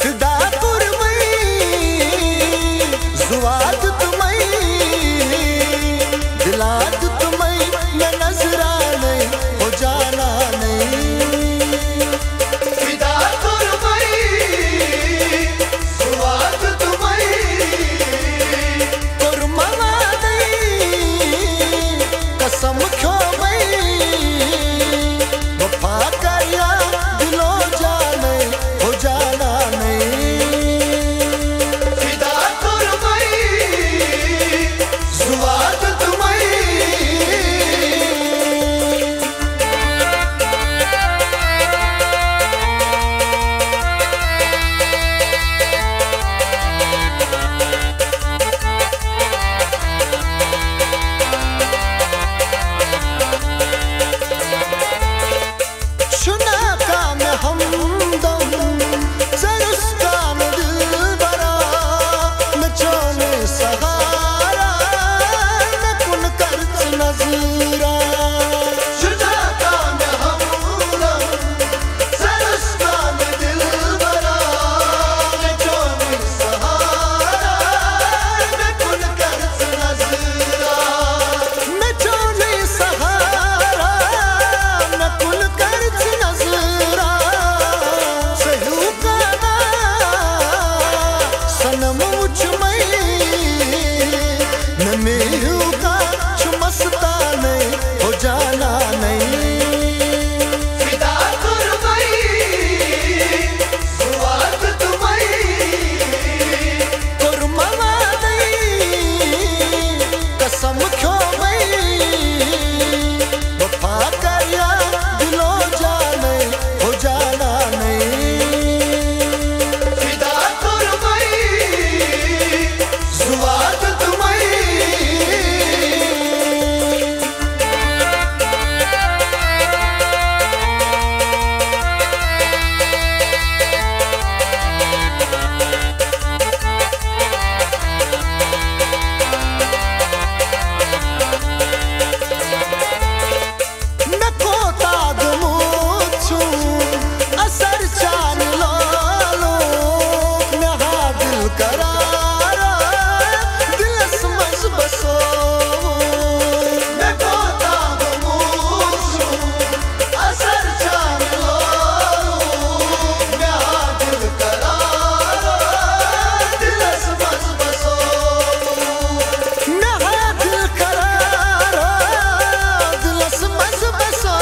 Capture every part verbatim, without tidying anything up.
فدا کوٚرمَے، زُوات تُمَے، دِلات تُمَے، مےٚ نظرانَے، ہو جانانَے۔ فدا کوٚرمَے، زُوات تُمَے، کوٚرمَے وعدَے، قسم کھیوٚمَے، وفا کَریا دِلو جانَے، ہو جانانَے۔ فدا کوٚرمَے، زُوات تُمَے۔ چھُنا کانٛہہ مےٚ ہمدم، ژےٚ روٚستام دِلبرا، مےٚ چونُے سہارا، مےٚ کُن کر ژٕ نظرا۔ چھُنا کانٛہہ مےٚ ہمدم، ژےٚ روٚستام دِلبرا، مےٚ چونُے سہارا، مےٚ کُن کر ژٕ نظرا۔ مےٚ چونُے سہارا، مےٚ کُن کر ژٕ نظرا۔ ژےٚ ہیوٗ کانٛہہ صنم وُچھمَے، نہ مےٚ ہیوٗ کانٛہہ چھُ مستانَے، ہو جانانَے۔ فدا کوٚرمَے، زُوات تُمَے، کوٚرمَے وعدَے، قسم کھیوٚمَے، وفا کَریا دِلو جانَے، ہو جانانَے۔ فدا کوٚرمَے، زُوات تُمَے۔ مےٚ کوتاہ گوٚمُت چھُم اثر چانہِ لولُک، مےٚ ہا دِل قرارا دِلس منٛز بسووُن۔ مےٚ کوتاہ گوٚمُت چھُم اثر چانہِ لولُک، مےٚ ہا دِل قرارا دِلس منٛز بسووُن۔ مےٚ ہا دِل قرارا دِلس منٛز بسووُن۔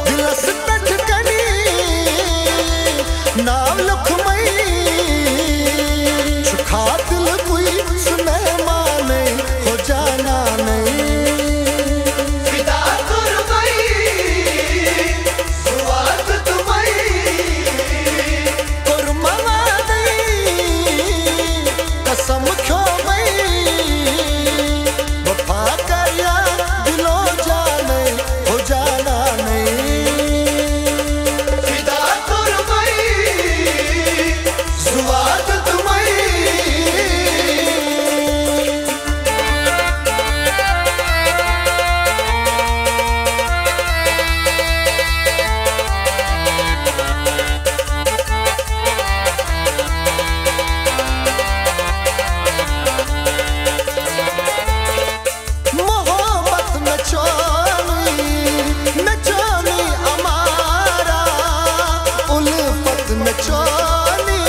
دِلس پٮ۪ٹھ کٔنی ناو لیوٗکھمَے، چھُ کھاتہٕ لُکُے سُہ مہمانَے، ہو جانانَے۔ فدا کوٚرمَے، زُوات تُمَے، کوٚرمَے وعدَے، قسم کھیوٚمَے، وفا کَریا دِلو جانَے، ہو جانانَے۔ فدا کوٚرمَے، زُوات تُمَے۔ محبت مےٚ چونُے، مےٚ چونُے امارا، الفت مےٚ چونُے،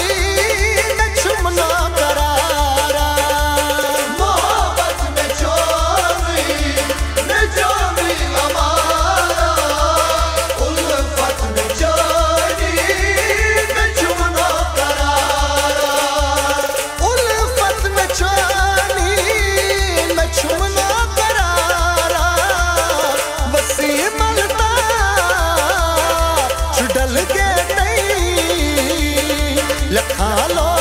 مےٚ چھُم ناو قرارا۔ محبت مےٚ چونُے، مےٚ چونُے امارا، الفت مےٚ چونُے، مےٚ چھُم ناو قرارا۔ الفت مےٚ چونی، مےٚ چھُم ناو قرارا۔ وسیٖم الطاف چھُ ڈل گیٹَے لیکھان لو